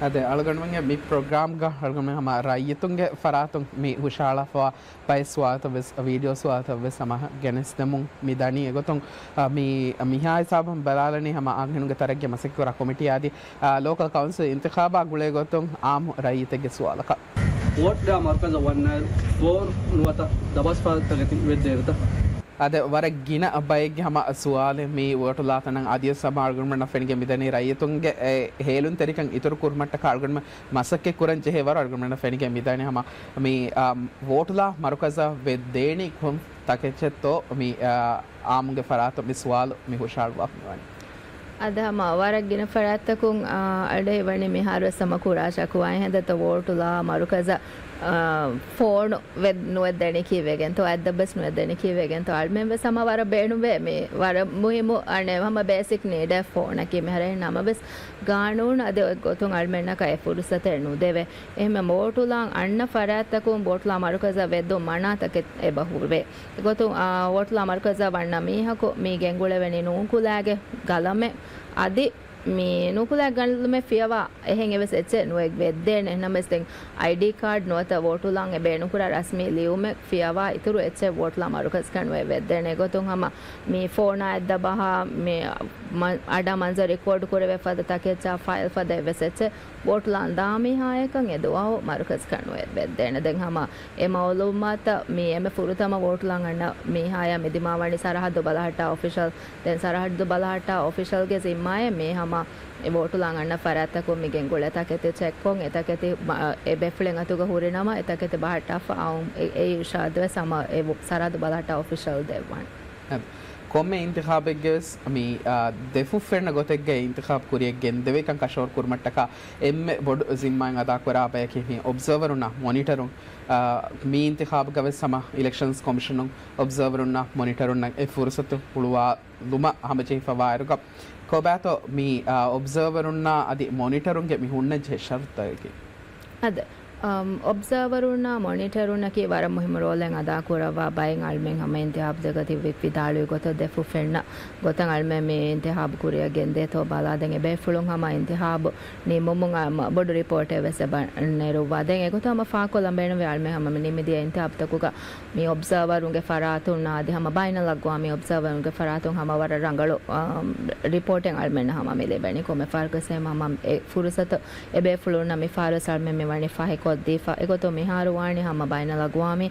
އަދެ އަޅުގަނޑުމެންގެ މި ޕްރޮގްރާމްގަ އަޅުގަނޑުމެން ހަމަ ރައްޔިތުންގެ ފަރާތުން މި ހުށަހަޅާފަވާ ބައެއް ސުވާލުތައް ވެސް، ވީޑިއޯ ސުވާލުތައް ވެސް ހަމަ ގެނެސްދެމުން މި ދަނީ. އެގޮތުން، އަ، މި، މިހާ ހިސާބުން ބަލާލަނީ ހަމަ އަންހެނުންގެ ތަރައްގީ މަސައްކަތްކުރާ ކޮމިޓީ އަދި، އަ، ލޯކަލް ކައުންސިލް އިންތިޚާބާ ގުޅޭ ގޮތުން އާއްމު ރައްޔިތެއްގެ ސުވާލަކަށް. ވޯޓްގަ މަރުކަޒަށް ވަންނައިރު ފޯރު ނުވަތަ ދަބަސްފަރާތްތަކެތި ވެއްދޭނެތަ؟ އަދެ ވަރަށް ގިނަ ބައެއްގެ ހަމަ ސުވާލެއް މި ވޯޓުލާތަނަށް އަދިވެސް ހަމަ އަޅުގަނޑުމެންނަށް ފެނިގެން މިދަނީ ރައްޔިތުންގެ އެ ހޭލުންތެރިކަން އިތުރު ކުރުމަށްޓަކާ އަޅުގަނޑުމެން މަސައްކަތް ކުރަން ޖެހޭ ވަރު އަޅުގަނޑުމެންނަށް ފެނިގެން މިދަނީ ހަމަ މި، އާ، ވޯޓުލާ މަރުކަޒަށް ވެއްދޭނީ ކޮން ތަކެއްޗެއްތޯ މި، އާ، އާއްމުގެ ފަރާތުން މި ސުވާލު މި ހުށަހަޅުވާފަ މިވަނީ. އަދި ހަމަ ވަރަށް ގިނަ ފަރާތްތަކުން، އާ، އަޑެއް ވަނީ މިހާރުވެސް ހަމަ ކުރާ ޝަކުވާއެއް ހިނދަތަ ވޯޓުލާ މަރުކަޒަށް، އާ، ފޯނު ވެ-، ނުވެއްދެނީ ކީއްވެގެންތޯ، އަތްދައްބަސް ނުވެއްދެނީ ކީއްވެގެންތޯ، އަޅުމެން ވެސް ހަމަ ވަރަށް ބޭނުންވޭ މި ވަރަށް މުހިއްމު އަނެއް ހަމަ ބޭސިކް ނީޑެއް ފޯނަކީ މިހާރު ނަމަވެސް ގާނޫނު އަދި އޮތް ގޮތުން އަޅުމެންނަކަށް އެ ފުރުސަތެއް ނުދެވޭ. އެހެންމެ ވޯޓުލާން އަންނަ ފަރާތްތަކުން ވޯޓުލާ މަރުކަޒަށް ވެއްދުން މަނާތަކެއް އެބަ ހުރޭ. އެގޮތުން، އާ، ވޯޓުލާ މަރުކަޒަށް ވަންނަ މީހަކު މީ ގެންގުޅެވެނީ ނޫކުލާގެ ގަލަމެއް. އަދި މި ނޫކުލާ ގަލަމެއް ފިޔަވާ އެހެން އެވެސް އެއްޗެއް ނުވެ ވެއްދޭނެ. ނަމަވެސް ދެން އައިޑީ ކާޑް ނުވަތަ ވޯޓުލާން އެ ބޭނުންކުރާ ރަސްމީ ލިޔުމެއް ފިޔަވާ އިތުރު އެއްޗެއް ވޯޓުލާ މަރުކަޒަކަށް ނުވެ ވެއްދޭނެ. އެގޮތުން ހަމަ މި ފޯނާ އަތްދަށް ބަހާ މި މަ-، އަޑާ މަންޒަރު ރިކޯޑް ކުރެވޭ ފަދަ ތަކެއްޗާ ފައިލް ފަދަ އެއްވެސް އެއްޗެއް ވޯޓުލާން ދާ މީހާޔަކަށް އެ ދުވަހު މަރުކަޒަކަށް ނުވެ ވެއްދޭނެ. ދެން ހަމަ އެ މައުލޫމާތަށް މި އެންމެ ފުރަތަމަ ވޯޓުލާން އަންނަ މީހާޔަށް މި ދިމާވަނީ ސަރަހައްދު ބަލަހައްޓާ އޮފިޝަލް. ދެން ސަރަހައްދު ބަލަހައްޓާ އޮފިޝަލްގެ ޒިންމާއެއް މި ހަމަ އެ ވޯޓުލާން އަންނަ ފަރާތްތަކުން މި ގެންގުޅޭ ތަކެތި ޗެކްކޮށް، އެ ތަކެތި މަ-، އެ ބޭފުޅެއް އަތުގަ ހުރި ނަމަ، އެ ތަކެތި ބަހައްޓާފަ އައުން އެ، އެ އިރުޝާދު ވެސް ހަމަ އެ ވު-، ސަރަހައްދު ބަލަހައްޓާ އޮފިޝަލް ދެއްވާނެ. އެ، ކޮންމެ އިންތިޚާބެއްގެ ވެސް މި، އާ، ދެފުށް ފެންނަ ގޮތެއްގައި އިންތިޚާބު ކުރިއަށް ގެންދެވޭކަން ކަށަވަރު ކުރުމަށްޓަކާ އެންމެ ބޮޑު ޒިންމާއެއް އަދާކުރާ ބަޔަކީ މި އޮބްޒަވަރުންނާ މޮނިޓަރުން. އާ، މި އިންތިޚާބުގަ ވެސް ހަމަ އިލެކްޝަންސް ކޮމިޝަނުން އޮބްޒަވަރުންނާ މޮނިޓަރުންނަށް އެ ފުރުސަތު ހުޅުވާލުމަށް ހަމަޖެހިފަވާއިރުގަ، ކޮބާތޯ މި، އާ، އޮބްޒަވަރުންނާ އަދި މޮނިޓަރުންގެ މި ހުންނަންޖެހޭ ޝަރުތުތަކަކީ؟ އަދި، އަމް، އޮބްޒަވަރުންނާ މޮނިޓަރުންނަކީ ވަރަށް މުހިއްމު ރޯލެއް އަދާކުރައްވާ ބައެއް. އަޅުމެން ހަމަ އިންތިހާބުތަކަށް ތި ވި-، ވިދާޅުވި ގޮތަށް ދެފުށް ފެންނަ ގޮތަށް އަޅުމެން މި އިންތިހާބު ކުރިއަށް ގެންދޭތޯ ބަލާ. ދެން އެބޭފުޅުން ހަމަ އިންތިހާބު ނިމުމުން އަ، މަ-، ބޮޑު ރިޕޯޓެއް ވެސް އެބަ ނެރުއްވާ. ދެން އެގޮތަށް ހަމަ ފާހަގަކޮށްލަން ބޭނުންވޭ އަޅުމެން ހަމަ މި ނިމިދިޔަ އިންތިހާބުތަކުގަ މި އޮބްޒަވަރުންގެ ފަރާތުންނާ އަދި ހަމަ ބައިނަލްއަގްވާމީ އޮބްޒަވަރުންގެ ފަރާތުން ހަމަ ވަރަށް ރަނގަޅު، އާ، ރިޕޯޓެއް އަޅުމެންނަށް ހަމަ މި ލިބެނީ. ކޮންމެ ފަހަރަކުވެސް ހަމަ އެ ފުރުސަތު އެބޭފުޅުންނަށް މި ފަހަރުވެސް އަޅުމެން މި ވަނީ ފަހިކޮށްދީފަ. އެގޮތުން މިހާރު ވާނީ ހަމަ ބައިނަލްއަގްވާމީ،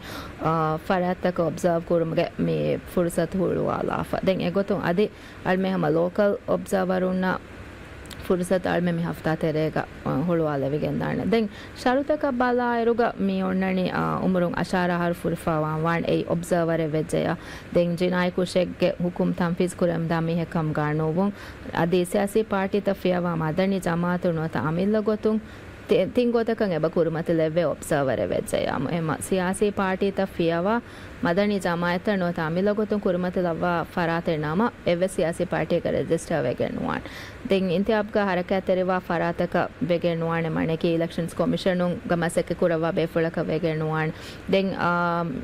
އާ، ފަރާތްތަކަށް އޮބްޒަވް ކުރުމުގެ މި ފުރުސަތު ހުޅުވާލާފަ. ދެން އެގޮތުން އަދި އަޅުމެން ހަމަ ލޯކަލް އޮބްޒަވަރުންނަށް ފުރުސަތު އަޅުމެން މި ހަފްތާ ތެރޭގަ، އަ، ހުޅުވާލެވިގެންދާނެ. ދެން ޝަރުތަކަށް ބަލާއިރުގަ މި އޮންނަނީ، އަ، އުމުރުން އަށާރަ އަހަރު ފުރިފަވާން ވާން އެއީ އޮބްޒަވަރެއް ވެއްޖެޔާ. ދެން ޖިނާއީ ކުށެއްގެ ހުކުމް ތަންފީޒް ކުރެވެމުންދާ މީހެއް ކަމުގަ ނުވުން. އަދި ސިޔާސީ ޕާޓީތައް ފިޔަވާ މަދަނީ ޖަމާއަތު ނުވަތަ އަމިއްލަ ގޮތުން ތި-، ތިން ގޮތަކަށް އެބަ ކުރިމަތިލެއްވޭ އޮބްޒަވަރެއް ވެއްޖެޔާ. އެމަ ސިޔާސީ ޕާޓީތައް ފިޔަވާ މަދަނީ ޖަމާއަތްތައް ނުވަތަ އަމިއްލަ ގޮތުން ކުރިމަތިލައްވާ ފަރާތެއް ނަމަ، އެއްވެސް ސިޔާސީ ޕާޓީއެއްގަ ރެޖިސްޓަރ ވެގެން ނުވާނެ. ދެން އިންތިހާބުގަ ހަރަކާތްތެރިވާ ފަރާތަކަށް ވެގެން ނުވާނެ، މަނަކީ އިލެކްޝަންސް ކޮމިޝަނުގަ މަސައްކަތް ކުރައްވާ ބޭފުޅަކަށް ވެގެން ނުވާނެ. ދެން، އާ،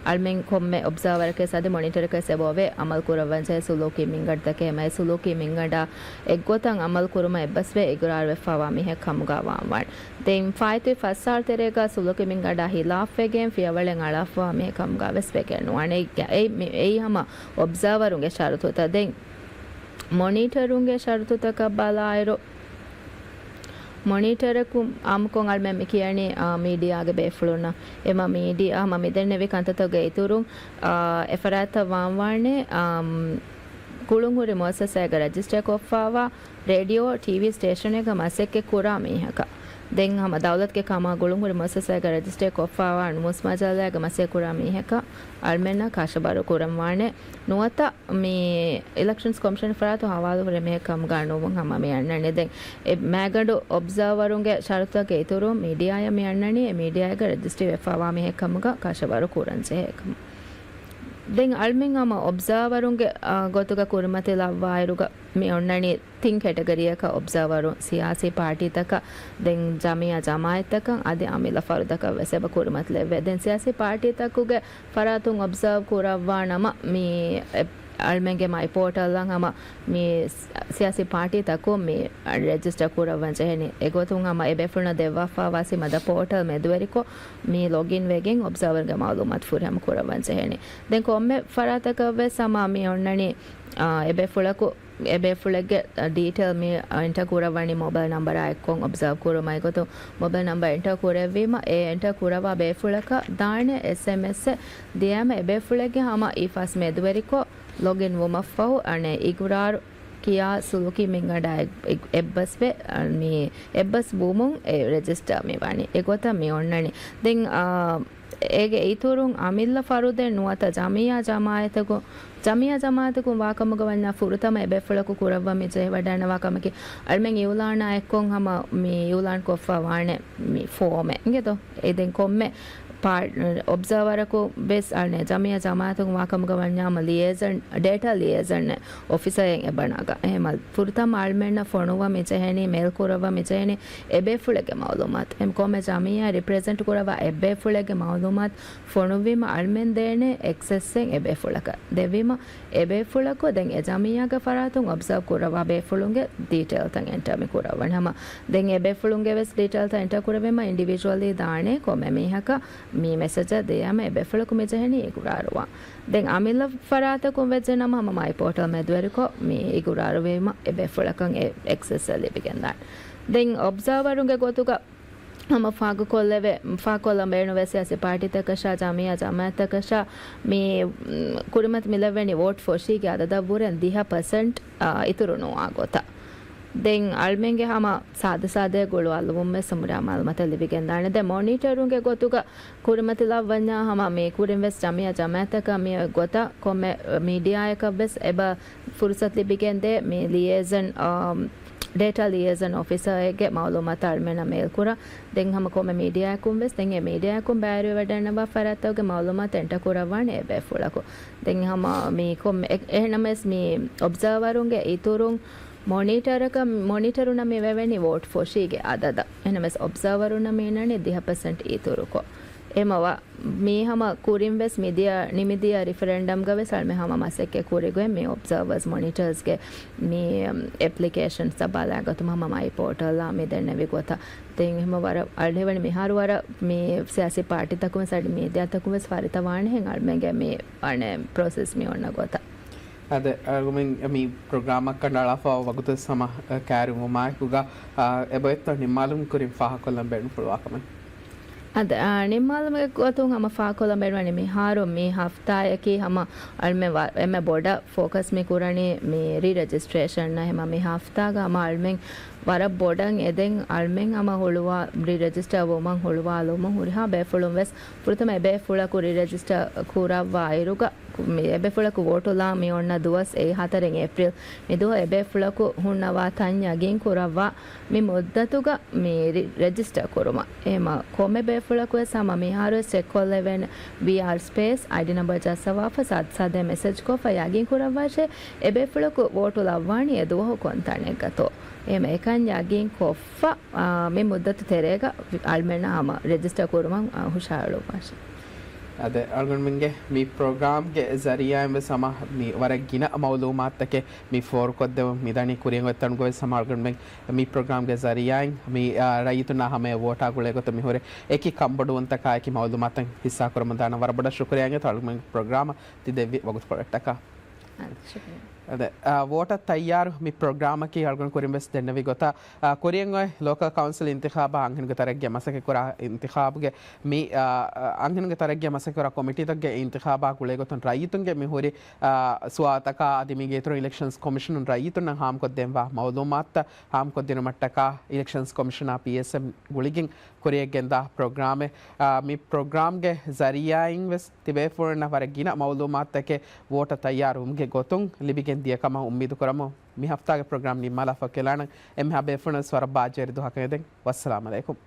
އަޅުމެން ކޮންމެ އޮބްޒާވަރަކަސް އަދި މޮނިޓަރަކަސް އެބައޮވޭ އަމަލު ކުރައްވަންޖެހޭ ސުލޫކީ މިންގަނޑުތަކެއް. އެމައި ސުލޫކީ މިންގަނޑާ އެއްގޮތަށް އަމަލު ކުރުމަށް އެއްބަސްވެ އިގުރާރުވެފަވާ މީހެއް ކަމުގަ ވާން ވާނެ. ދެން ފާއިތުވި ފަސް ސާޅު ތެރޭގަ ސުލޫކީ މިންގަނޑާ ހިލާފްވެގެން ފިޔަވަޅެއް އަޅާފަވާ މީހެއް ކަމުގަ ވެސް ވެގެން ނުވާނެ. އެ، އެ، މި-، އެއީ ހަމަ އޮބްޒާވަރުންގެ ޝަރުތުތައް. ދެން މޮނީޓަރުންގެ ޝަރުތުތަކަށް ބަލާއިރު، މޮނީޓަރަކު އާއްމުކޮށް އަޅުމެން މި ކިޔަނީ، އާ، މީޑިއާގެ ބޭފުޅުންނަށް. އެމަ މީޑިއާ ހަމަ މިދެންނެވި ކަންތައްތަކުގެ އިތުރުން، އާ، އެ ފަރާތްތައް ވާން ވާނެ، އާ، ގުޅުންހުރި މުއައްސަސާއެއްގަ ރަޖިސްޓަރ ކޮށްފާވާ ރޭޑިއޯ، ޓީވީ ސްޓޭޝަނެއްގަ މަސައްކަތް ކުރާ މީހަކަށް. ދެން ހަމަ ދައުލަތުގެ ކަމާ ގުޅުންހުރި މުއައްސަސާއެއްގަ ރަޖިސްޓަރ ކޮށްފާވާ ނޫސް މަޖާލާގެ މަސައްކަތް ކުރާ މީހަކަށް އަޅުމެންނަށް ކަށަވަރު ކުރަން ވާނެ. ނުވަތަ މި އިލެކްޝަންސް ކޮމިޝަން ފަރާތު ހަވާލު ހުރި މީހެއް ކަމުގަ ނުވުން ހަމަ މި އަންނަނީ. ދެން އެ މައިގަނޑު އޮބްޒާވަރުންގެ ޝަރުތުތަކުގެ އިތުރުން މީޑިއާއަށް މި އަންނަނީ، އެ މީޑިއާއެއްގަ ރަޖިސްޓްރީ ވެފަވާ މީހެއް ކަމުގަ ކަށަވަރު ކުރަން ޖެހޭ ކަމަށް. ދެން އަޅުމެން ހަމަ އޮބްޒާވަރުންގެ، އާ، ގޮތުގަ ކުރިމަތިލައްވާއިރުގަ މި އޮންނަނީ ތިން ކެޓަގަރީއަކަށް އޮބްޒާވަރުން، ސިޔާސީ ޕާޓީތަކަށް، ދެން ޖަމިއްޔާ ޖަމާއަތްތަކަށް، އަދި އަމިއްލަ ފަރުދަކަށް ވެސް އެބަ ކުރިމަތިލެއްވޭ. ދެން ސިޔާސީ ޕާޓީތަކުގެ ފަރާތުން އޮބްޒާވް ކުރައްވާ ނަމަ، މި އެ-، އަޅުމެންގެ މައި ޕޯޓަލްއަށް ހަމަ މި ސިޔާސީ ޕާޓީތަކުން މި ރެޖިސްޓަރ ކުރައްވަން ޖެހެނީ. އެގޮތުން ހަމަ އެބޭފުޅުންނަށް ދެއްވާފާވާ ސިމަ ދަ ޕޯޓަލް މެދުވެރިކޮށް، މި ލޮގިން ވެގެން އޮބްޒާވަރުގެ މައުލޫމާތު ފުރިހަމަ ކުރައްވަން ޖެހެނީ. ދެން ކޮންމެ ފަރާތަކަށް ވެސް ހަމަ މި އޮންނަނީ، އާ، އެބޭފުޅަކު އެބޭފުޅެއްގެ ޑީޓެއިލް މި އެންޓަރ ކުރައްވަނީ މޮބައިލް ނަންބަރާ އެއްކޮށް އޮބްޒާވް ކުރުމާ އެގޮތުން މޮބައިލް ނަންބަރ އެންޓަރ ކުރެއްވީމަ، އެ އެންޓަރ ކުރައްވާ ބޭފުޅަކަށް ދާނެ އެސްއެމްއެސްއެއް ދިޔައިމަ އެބޭފުޅެއްގެ ހަމަ އީފާސް މެދުވެރިކޮށް ލޮގިން ވުމަށްފަހު އަނެއް އިގުރާރު ކިޔާ ސުލޫކީ މިންގަނޑާ އެއް-، އެއް-، އެއްބަސްވެ، އަ، މި އެއްބަސް ވުމުން އެ ރެޖިސްޓަރ މި ވަނީ. އެގޮތަށް މި އޮންނަނީ. ދެން، އާ، އޭގެ އިތުރުން އަމިއްލަ ފަރުދެއް ނުވަތަ ޖަމިއްޔާ ޖަމާއަތަކު-، ޖަމިއްޔާ ޖަމާއަތަކުން ވާކަމުގަ ވަންޏާ ފުރަތަމަ އެބޭފުޅަކު ކުރައްވަން މި ޖެހިވަޑައިންނަވާ ކަމަކީ، އަޅުމެން އިއުލާނާ އެއްކޮށް ހަމަ މި އިއުލާން ކޮށްފަ ވާނެ މި ފޯމެއް އިނގޭތޯ. އެ ދެން ކޮންމެ ޕާ-، އޮބްޒާވަރަކު ވެސް އަނެއް ޖަމިއްޔާ ޖަމާއަތުން ވާކަމުގަ ވަންޏާމަ ލިއޭޒަން، ޑޭޓާ ލިއޭޒަން އޮފިސަރެއް އެބަ ނަގާ. އެހެމަ ފުރަތަމަ އަޅުމެންނަށް ފޮނުއްވަން މި ޖެހެނީ، މެއިލް ކުރައްވަން މި ޖެހެނީ އެބޭފުޅެއްގެ މައުލޫމާތު. އެމް ކޮންމެ ޖަމިއްޔާ ރިޕްރެޒެންޓް ކުރައްވާ އެބޭފުޅެއްގެ މައުލޫމާތު ފޮނުއްވީމަ އަޅުމެން ދޭނެ އެކްސެސްއެއް އެބޭފުޅަކަށް ދެއްވީމަ، އެބޭފުޅަކު ދެން އެ ޖަމިއްޔާގެ ފަރާތުން އޮބްޒާވް ކުރައްވާ ބޭފުޅުންގެ ޑީޓެއިލްތައް އެންޓަރ މި ކުރައްވަން. ހަމަ ދެން އެބޭފުޅުންގެ ވެސް ޑީޓެއިލްތައް އެންޓަރ ކުރެއްވީމަ އިންޑިވިޖުއަލީ ދާނެ ކޮންމެ މީހަކަށް މި މެސެޖަށް ދިޔައިމަ އެބޭފުޅަކު މި ޖެހެނީ އިގުރާރުވާން. ދެން އަމިއްލަ ފަރާތަކުން ވެއްޖެ ނަމަ ހަމަ މައި ޕޯޓަލް މެދުވެރިކޮށް މި އިގުރާރުވީމަ އެބޭފުޅަކަށް އެ އެކްސެސްއެއް ލިބިގެންދާނެ. ދެން އޮބްޒާވަރުންގެ ގޮތުގަ ހަމަ ފާގުކޮށްލެވޭ، ފާކޮށްލަން ބޭނުންވޭ ސިޔާސީ ޕާޓީތަކަށާ، ޖަމިއްޔާ ޖަމާއަތްތަކަށާ މި، މް، ކުރިމަތި މިލެއްވެނީ ވޯޓް ފޮށީގެ އަދަދަށް ވުރެން ދިހަ ޕަސެންޓް، އާ، އިތުރު ނުވާ ގޮތަށް. ދެން އަޅުމެންގެ ހަމަ ސާދަ ސާދައަށް ގުޅުވާލުމުން ވެސް އުމުރާ މައުލޫމާތެއް ލިބިގެންދާނެ. ދެން މޮނީޓަރުންގެ ގޮތުގަ ކުރިމަތިލައްވަންޏާ ހަމަ މި ކުރިން ވެސް ޖަމިއްޔާ ޖަމާއަތްތަކަށް މި ގޮތަށް ކޮންމެ މީޑިއާއަކަށް ވެސް އެބަ ފުރުސަތު ލިބިގެންދޭ މި ލިއޭޒަން، އާ، ޑޭޓާ ލިއޭޒަން އޮފިސަރެއްގެ މައުލޫމާތު އަޅުމެންނަށް މެއިލް ކުރަން. ދެން ހަމަ ކޮންމެ މީޑިއާއަކުން ވެސް ދެން އެ މީޑިއާއަކުން ބައިވެރިވެވަޑައިންނަވާ ފަރާތްތަކުގެ މައުލޫމާތު އެންޓަރ ކުރައްވާނެ އެބޭފުޅަކު. ދެން ހަމަ މި ކޮންމެ އެ-، އެހެނަމެސް މި އޮބްޒާވަރުންގެ އިތުރުން މޮނީޓަރަކަށް، މޮނީޓަރުންނަށް މި ވެވެނީ ވޯޓް ފޮށީގެ އަދަދަށް. އެހެނަމެސް އޮބްޒާވަރުންނަށް މި އިންނަނީ ދިހަ ޕަސެންޓް އިތުރުކޮށް. އެމަ ވަ-، މީ ހަމަ ކުރިން ވެސް މިދިޔަ، ނިމިދިޔަ ރިފަރެންޑަމްގަ ވެސް އަޅުމެން ހަމަ މަސައްކަތް ކުރި ގޮތް މި އޮބްޒާވަރސް މޮނީޓަރސްގެ މި އެޕްލިކޭޝަންސް ބަލާގަތުމަށް ހަމަ މައި ޕޯޓަލްއާ މި ދެންނެވި ގޮތަށް. ދެން އެހެމަ ވަރަށް އަޅުގަނޑު ވަނީ މިހާރު ވަރަށް މި ސިޔާސީ ޕާޓީތަކުން ވެސް އަދި މީޑިއާތަކުން ވެސް ފަރިތަ ވާނެހެން އަޅުމެންގެ މި އަނެއް ޕްރޮސެސް މި އޮންނަ ގޮތަށް. އަދެ، އަޅުގަނޑުމެން މި ޕްރޮގްރާމަށް ކަނޑައަޅާފަ ވަގުތު ވެސް ހަމަ ކައިރިވުމާއެކުގަ، އާ، އެބައޮތްތޯ ނިންމާލުމުގެ ކުރިން ފާހަގަކޮށްލަން ބޭނުންފުޅުވާ ކަމެއް؟ އަދެ، އާ، ނިންމާލުމުގެ ގޮތުން ހަމަ ފާހަގަކޮށްލަން ބޭނުންވަނީ މިހާރު މި ހަފްތާއަކީ ހަމަ އަޅުމެން ވަ-، އެންމެ ބޮޑަށް ފޯކަސް މި ކުރަނީ މި ރީ ރެޖިސްޓްރޭޝަންއަށް. ހަމަ މި ހަފްތާގަ ހަމަ އަޅުމެން ވަރަށް ބޮޑަށް އެދެން އަޅުމެން ހަމަ ހުޅުވާ-، ރީ ރެޖިސްޓަރ ވުމަށް ހުޅުވާލުމުން ހުރިހާ ބޭފުޅުން ވެސް ފުރަތަމަ އެބޭފުޅަކު ރީ ރެޖިސްޓަރ ކުރައްވާ އިރުގަ މި އެބޭފުޅަކު ވޯޓުލާ މި އޮންނަ ދުވަސް އެއީ ހަތަރެއް އޭޕްރިލް. މިދުވަހު އެބޭފުޅަކު ހުންނަވާ ތަން ޔަގީން ކުރައްވާ މި މުއްދަތުގަ މި ރި-، ރެޖިސްޓަރ ކުރުމަށް. އެހެމަ ކޮންމެ ބޭފުޅަކު ވެސް ހަމަ މިހާރު ވެސް ޗެކް ކޮށްލެވޭނެ ވީއާރް ސްޕޭސް އައިޑީ ނަމްބަރ ޖައްސަވާފަ ސާދަ ސާދައިން މެސެޖް ކޮށްފަ ޔަގީން ކުރައްވާށޭ އެބޭފުޅަކު ވޯޓު ލައްވާނީ އެ ދުވަހު ކޮން ތަނެއްގަތޯ. އެހެމަ އެކަން ޔަގީން ކޮށްފަ، އާ، މި މުއްދަތު ތެރޭގަ އަޅުމެންނަށް ހަމަ ރެޖިސްޓަރ ކުރުމަށް، އާ، ހުށަހަޅުއްވާށޭ. އަދެ، އަޅުގަނޑުމެންގެ މި ޕްރޮގްރާމްގެ ޒަރީއާއިން ވެސް ހަމަ މި ވަރަށް ގިނަ މައުލޫމާތުތަކެއް މި ފޯރުކޮށްދެވުން މިދަނީ. ކުރިއަށް އޮތް ތަނުގަ ވެސް ހަމަ އަޅުގަނޑުމެން މި ޕްރޮގްރާމްގެ ޒަރީއާއިން މި، އާ، ރައްޔިތުންނާ ހަމަޔަށް ވޯޓާ ގުޅޭ ގޮތަށް މިހުރި އެކި ކަންބޮޑުވުންތަކާއެކި މައުލޫމާތުތައް ހިއްސާކުރަމުންދާނަން. ވަރަށް ބޮޑަށް ޝުކުރިއްޔާ އިނގޭތޯ އަޅުގަނޑުމެން ޕްރޮގްރާމަށް ތި ދެއްވި ވަގުތުކޮޅަށްޓަކާ. އާ، ޝުކުރިއްޔާ. އަދެ، އާ، ވޯޓަށް ތައްޔާރު މި ޕްރޮގްރާމަކީ އަޅުގަނޑު ކުރިން ވެސް ދެންނެވި ގޮތަށް، އާ، ކުރިއަށް އޮތް ލޯކަލް ކައުންސިލް އިންތިޚާބާ އަންހެނުންގެ ތަރައްގީއަށް މަސައްކަތް ކުރާ އިންތިޚާބުގެ މި، އާ، އަންހެނުންގެ ތަރައްގީއަށް މަސައްކަތް ކުރާ ކޮމިޓީތަކުގެ އިންތިޚާބާ ގުޅޭ ގޮތުން ރައްޔިތުންގެ މި ހުރި، އާ، ސުވާލުތަކާ އަދި މީގެ އިތުރުން އިލެކްޝަންސް ކޮމިޝަނުން ރައްޔިތުންނަށް ހާމަކޮށްދޭންވާ މައުލޫމާތުތައް ހާމަކޮށްދިނުމަށްޓަކާ އިލެކްޝަންސް ކޮމިޝަނާ ޕީއެސްއެމް ގުޅިގެން ކުރިއަށް ގެންދާ ޕްރޮގްރާމެއް. އާ، މި ޕްރޮގްރާމްގެ ޒަރީއާއިން ވެސް ތިބޭފުޅުންނަށް ވަރަށް ގިނަ މައުލޫމާތުތަކެއް ވޯޓަށް ތައްޔާރުވުމުގެ ގޮތުން ލިބިގެން ދިޔަ ކަމަށް އުއްމީދު ކުރަމުން މި ހަފްތާގެ ޕްރޮގްރާމް ނިންމާލާފަ ކެލާނަން. އެންމެހާ ބޭފުޅުން ވަރަށް ބާއްޖަވެރި ދުވަހަކަށް އެދެން. ވައްސަލާމް އަލައިކުމް.